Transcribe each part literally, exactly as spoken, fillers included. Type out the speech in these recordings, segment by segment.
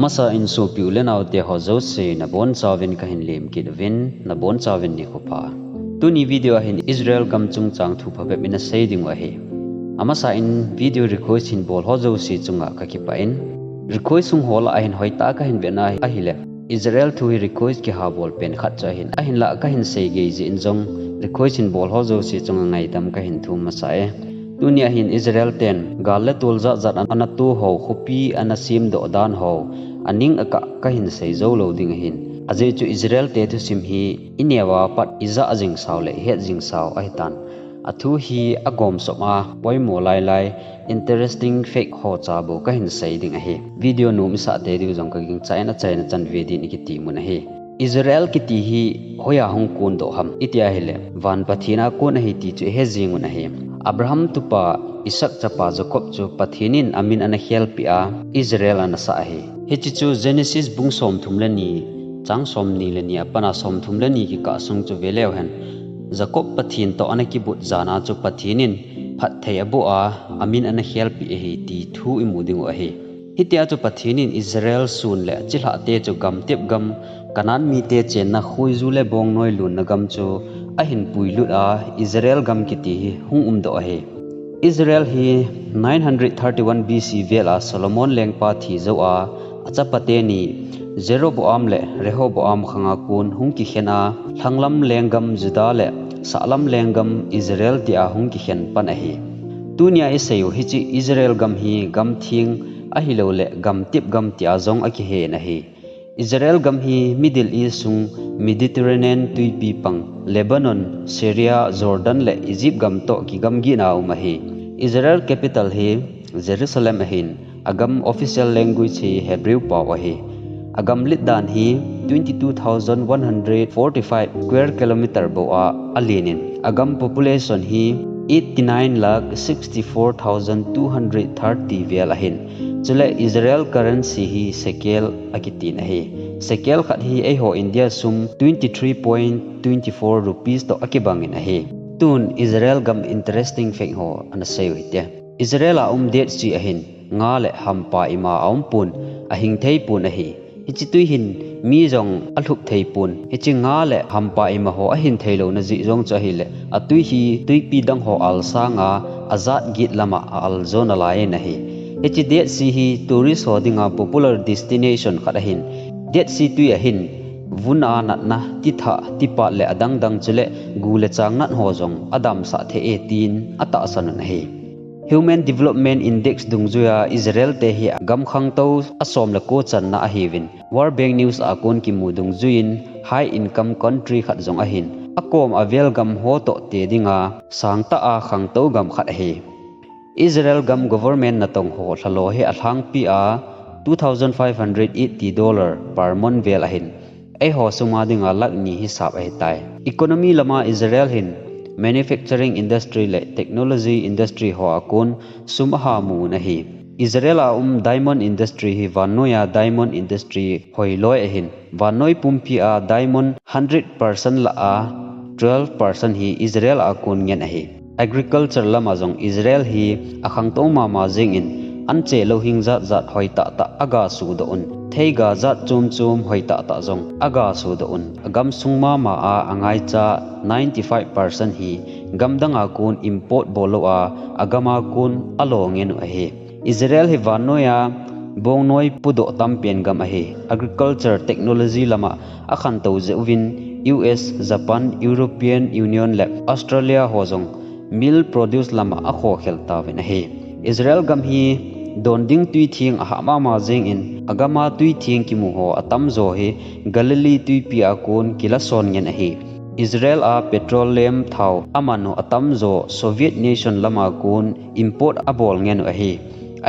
Masa in sopi u le naote ho jouse nabonchauvin kahin lemkit uvin, nabonchauvin nikho pha. Tuni video a hin Israel gam chungchang thu phabep in asei ding u ahi. Amasa in video request hin bol ho jouse chunga kakipah in, request hung ho lah a hin hoitah a kahin vetna ahile, Israel thu hi request kiha bol pen khat chu ahin, ahinlah kahin sei gei jeh in jong request hin bol ho jouse chunga ngaidam kahin thum masa e. Tuni a hin Israel ten gal le tol jat jat ana to ho, khopi ana semdoh dan ho, aning akah kahin sei jou lou ding ahin. Ajeh chu Israel te thusim hi ineo a pat ijah jing sao le ihet jing sao ahitan. Athu hi agomsop a, poimo lailai, interesting fact ho cha bou kahin sei ding ahi. Video nom isah tei diu jong kagingchan, achaina chan ve din ikiti mun ahi. Israel kiti hi hoiya hung kondoh ham iti ahile, van Pathen a kon ahi ti chu ihe jing un ahi. Abraham tupa Isaac chapa Jacob chu Pathen in amin ana khelpeh a, Israel ana sah ahi. Hiche chu Genesis bung somthum le ni, chang somni le ni apat a somthum le ni kikah sung chu ve leu hen. Jacob Pathen toh ana kibut jan a chu Pathen in phatthei aboh a, amin ana khelpeh ahi ti thu imu ding u ahi. Hitia chu Pathen in Israel sun le achilhah te chu gamtep gam, Canaan mite chenna khoiju le bongnoi lunna gam chu ahin puilut a, Israel gam kiti hi hung umdoh ahi. Israel hi nine hundred thirty-one B C vel a Solomon lengpa thi jou a, achapa teni Jeroboam le Rehoboam khang a kon hung kikhen a, lhanglam lenggam Judah le sahlam lenggam Israel tia hung kikhen pan ahi. Tunia isei u hiche Israel gam hi gam theng ahilou le gamtep gam tia jong akihen ahi. Israel gam hi Middle East sung Mediterranean tuipi pang Lebanon, Syria, Jordan le Egypt gam toh kigamgi na um ahi. Israel capital hi Jerusalem ahin, agam official language hi Hebrew pao ahi. Agam lit dan hi twenty-two thousand one hundred forty-five square kilometer bou a alen in, agam population hi eighty-nine lakh sixty-four thousand two hundred thirty vel ahin. Chule Israel currency hi shekel akitin ahi. Shekel khat hi eiho India sum twenty-three point twenty-four rupees toh akibang in ahi. Tun Israel gam interesting fact ho ana sei u hite. Israel a um Dead Sea ahin, nga le hampa ima aumpon, ahing theipon ahi. Hiche tui hin mi jong alhup theipon. Hiche nga le hampa ima ho ahin theilouna jeh jong chu ahile, atui hi tuipi dang ho al sanga ajat get lama a-al jo nalai in ahi. Hiche Dead Sea hi tourist ho dinga popular destination khat ahin, Dead Sea tui ahin, vun a natna, titha, tipat le adang dang chule gu le chang nat ho jong adamsah thei e tin atahsan un ahi. Human Development Index dungjuia Israel te hi gam khangtou asom le ko channa ahiuvin, World Bank News a kon kimu dungjuiyin high income country khat jong ahin, akom avel gam ho toh te dinga sangtah a khangtou gam khat ahi. Israel gam government natong ho lhalo hi alhangpi a two thousand five hundred eighty dollar per month vel ahin, eiho sum a dinga lakh ni hisap ahitai. Economy lama Israel hin manufacturing industry le technology industry ho a kon sum aha mun ahi. Israel a um diamond industry hi vannoiya diamond industry hoiloi ahin, vannoi pumpi a diamond hundred percent lah a twelve percent hi Israel a kon ngen ahi. Agriculture lama jong Israel hi akhangtou mama jengin, anche louhing jat jat hoitah tah aga sudoh un, theiga jat chom chom hoitah tah jong aga sudoh un, agamsung mama a angaicha ninety-five percent hi gamdang a kon import bol lou a, agam a kon alo ngen u ahi. Israel hi vannoiya bongnoi pudoh tampen gam ahi. Agriculture technology lama akhantou jeh uvin U S, Japan, European Union le Australia ho jong milk produce lama akhokhel tauvin ahi. Israel gam hi don ding tui theng ahah mama jengin, agam a tui theng kimu ho atamjo hi Galilee tuipi a kon kilason ngen ahi. Israel a petroleum thao aman u atamjo Soviet nation lama kon import abol ngen u ahi.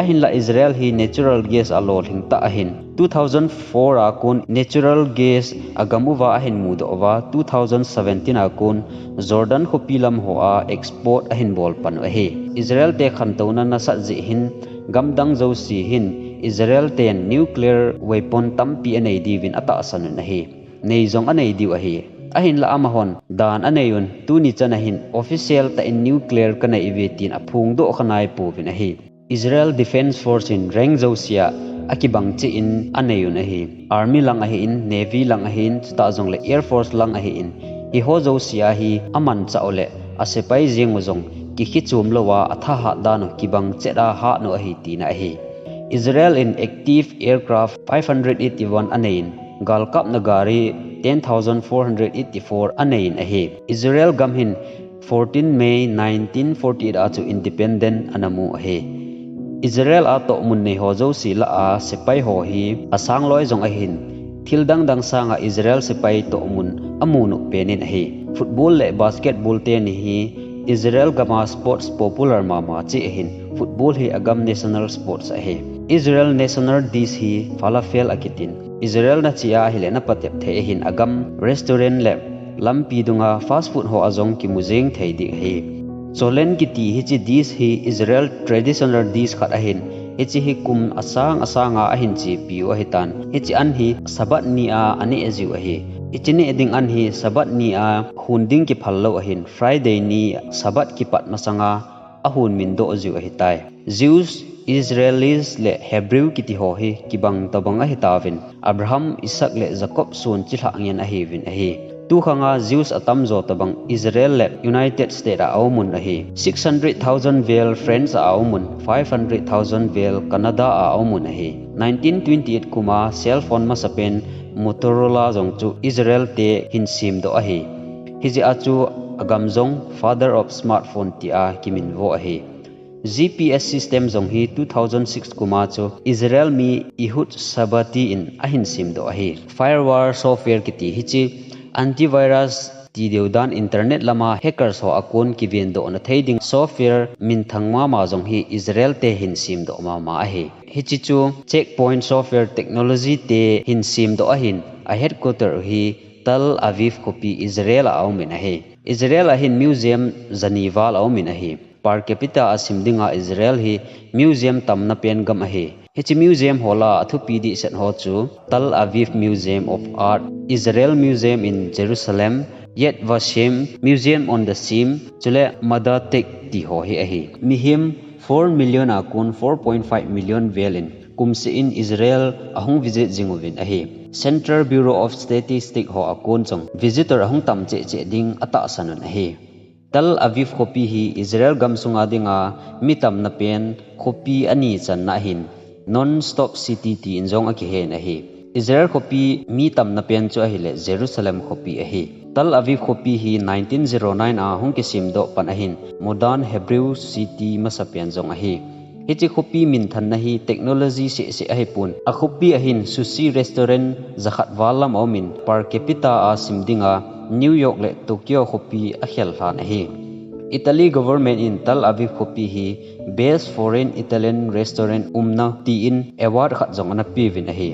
Ahinlah Israel hi natural gas a lolhing tah ahin, two thousand four a kon natural gas agam uva ahin mudoh uva, two thousand seventeen a kon Jordan khopi lam hoa export ahin bol pan u ahi. Israel te khantouna nasat jeh hin gamdang jouse hin Israel ten nuclear weapon tampi anei diuvin atahsan un ahi. Nei jong anei diu ahi. Ahinlah amahon dan anei un, tuni chan ahin official tah in nuclear kanei uve tin aphongdoh kha naipouvin ahi. Israel Defense Force in rank jousea akibang cheh in anei un ahi. Army lang ahin, Navy lang ahin, chutah jongle Air Force lang ahin, hiho jouse a hi amanchah u le asepai jeng u jong kikhichom louva athahat dan u kibang chet a hat u ahi tina ahi. Israel in active aircraft five hundred eighty-one anei in, galkapna gari ten thousand four hundred eighty-four anei in ahi. Israel gam hin fourteen May nineteen forty-eight a chu independent ana mu ahi. Israel a tohmun nei ho jouse lah a sepai ho hi asang loi jong ahin, thil dang dang sanga Israel sepai tohmun amu nop pen in ahi. Football le basketball teni hi Israel gam a sports popular mama cheh ahin, football hi agam national sports ahi. Israel national dish hi falafel akitin, Israel nache a ahile napatep thei ahin, agam restaurant le lampi dunga fast food ho a jong kimu jeng thei ding ahi. Cholent kiti hiche dish hi Israel traditional dish khat ahin, hiche hi kum asang asang a ahin chepi u ahitan, hiche an hi Sabbath ni a aneh jiu ahi. Hiche neh ding an hi Sabbath ni a hun ding kiphal lou ahin, Friday ni Sabbath kipat masanga ahun min doh jiu ahitai. Jews, Israelis le Hebrew kiti ho hi kibang tobang ahitauvin, Abraham, Isaac le Jacob son chilhah ngen ahiuvin ahi. Tukhanga Jews atamjo tobang Israel le United States a aumun ahi. Six hundred thousand vel France a aumun, five hundred thousand vel Canada a aumun ahi. Nineteen twenty-eight kuma cell phone masapen Motorola jong chu Israel te hin semdoh ahi. Hijeh a chu agam jong father of smartphone tia kiminvo ahi. G P S system jong hi two thousand six kuma chu Israel mi Ehud Sabati in ahin semdoh ahi. Firewall software kiti hiche antivirus ti deudan internet lama hackers ho a kon kivendohna thei ding software minthang mama jong hi Israel te hin semdoh mama ahi. Hiche chu Checkpoint Software Technology te hin semdoh ahin, a headquarter hi Tel Aviv khopi Israel a aumin ahi. Israel a hin museum jani val aumin ahi. Per capita a sim dinga Israel hi museum tamna pen gam ahi. Hiche museum ho lah a athupi dehset ho chu Tel Aviv Museum of Art, Israel Museum in Jerusalem, Yad Vashem, Museum on the Seam, chule Madatech ti ho hi ahi. Mihem four million a kon four point five million vel in kumseh in Israel ahung visit jing uvin ahi. Central Bureau of Statistics ho a kon jong visitor ahung tam cheh cheh ding atahsan un ahi. Tel Aviv khopi hi Israel gamsunga dinga mi tamna pen khopi ani channa ahin, non-stop city tin jong akihen ahi. Israel khopi mi tamna pen chu ahile Jerusalem khopi ahi. Tel Aviv khopi hi nineteen zero nine a hung kisemdoh pan ahin, modern Hebrew city masapen jong ahi. Hiche khopi minthanna hi technology sehseh ahipon, a khopi a hin sushi restaurant jakhat val lam aumin, per capita a sim dinga New York le Tokyo khopi akhel lhan ahi. Italy government in Tel Aviv khopi hi Best Foreign Italian Restaurant umna tin award khat jong ana peuvin ahi.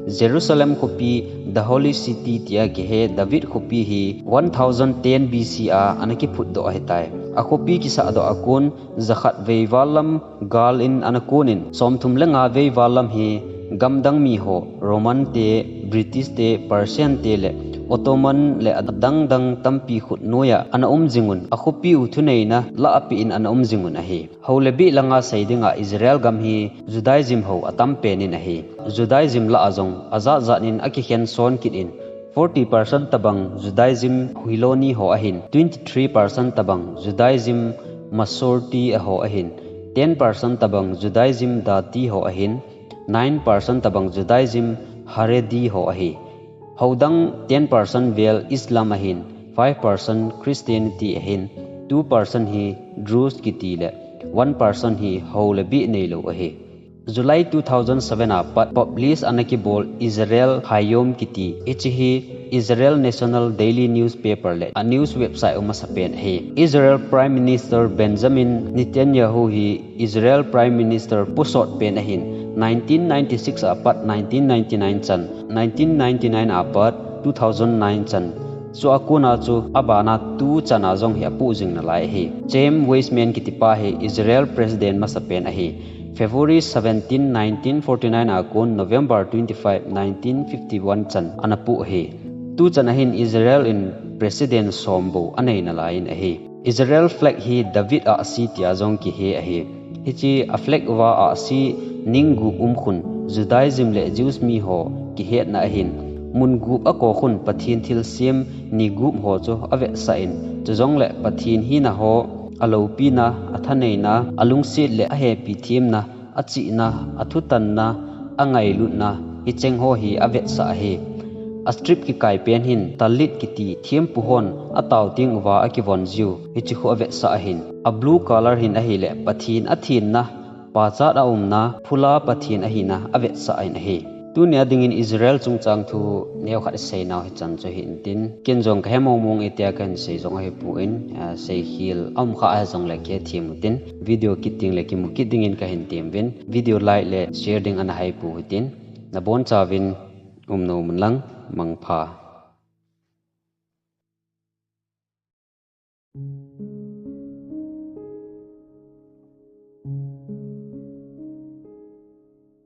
Jerusalem khopi The Holy City tia kihe David khopi hi one thousand ten B C a ana kiphutdoh ahitai. A khopi kisahdoh a kon jakhat vei val lam gal in ana konin, somthum le nga vei val lam hi gamdang mi ho, Roman te, British te, Persian te le Ottoman le adang dang tampi khut noiya ana um jingun, a khopi u thuneina lah apeh in ana um jingun ahi. Ho le bih langa sei dinga Israel gam hi Judaism ho atam pen in ahi. Judaism lah a jong ajat jat in akikhen son kit in, forty percent tabang Judaism Hiloni ho ahin, twenty-three percent tabang Judaism Masorti ho ahin, ten percent tabang Judaism Dati ho ahin, nine percent tabang Judaism Haredi ho ahi. Hodang ten percent vel Islam ahin, five percent Christianity ahin, two percent hi Druze kiti le one percent hi ho le bih neilou ahi. July two thousand seven a pat publish ana kibol Israel Hayom kiti, hiche hi Israel National Daily Newspaper le a news website u masapen ahi. Israel Prime Minister Benjamin Netanyahu hi Israel Prime Minister posot pen ahin, nineteen ninety-six a pat nineteen ninety-nine chan, nineteen ninety-nine a pat two thousand nine chan. Chua kona chu abana tu chana jong hi apoh jing nalai ahi. Chaim Weizmann kitipa hi Israel President masapen ahi. February seventeen, nineteen forty-nine a kon November twenty-five, nineteen fifty-one chan ana poh ahi. Tu chan a hin Israel in President som bou anei nalai in ahi. Israel flag hi David ahsi tia jong kihe ahi. Hiche a flag uva ahsi ning gup um khun Judaism le Jews mi ho kihetna ahin, mun gup akokhun Pathen thilsem ni gup ho chu avetsah in, chujongle Pathen hina ho, aloupina, athaneina, alungset le ahepi themna, achihna, athutanna, angailutna, hicheng ho hi avetsah ahi. A strip kikai pen hin Tallit kiti thempu hon atao teng uva akivon jiu, hiche khu avetsah ahin. A blue color hin ahile Pathen athenna, pachat aumna, phula Pathen ahina avetsah in ahi. Tunia dingin Israel chungchang thu neokhat iseinau hichan chu hitin, ken jong kahe mongmong e tia kahin sei jong ahipon, ah, seikhel aum kha ahijongle kithem utin, video kit tengle kimu kit dingin kahin temuvin, video like le share ding ana haipu hitin, nabonchauvin umnom unlang, mangpha.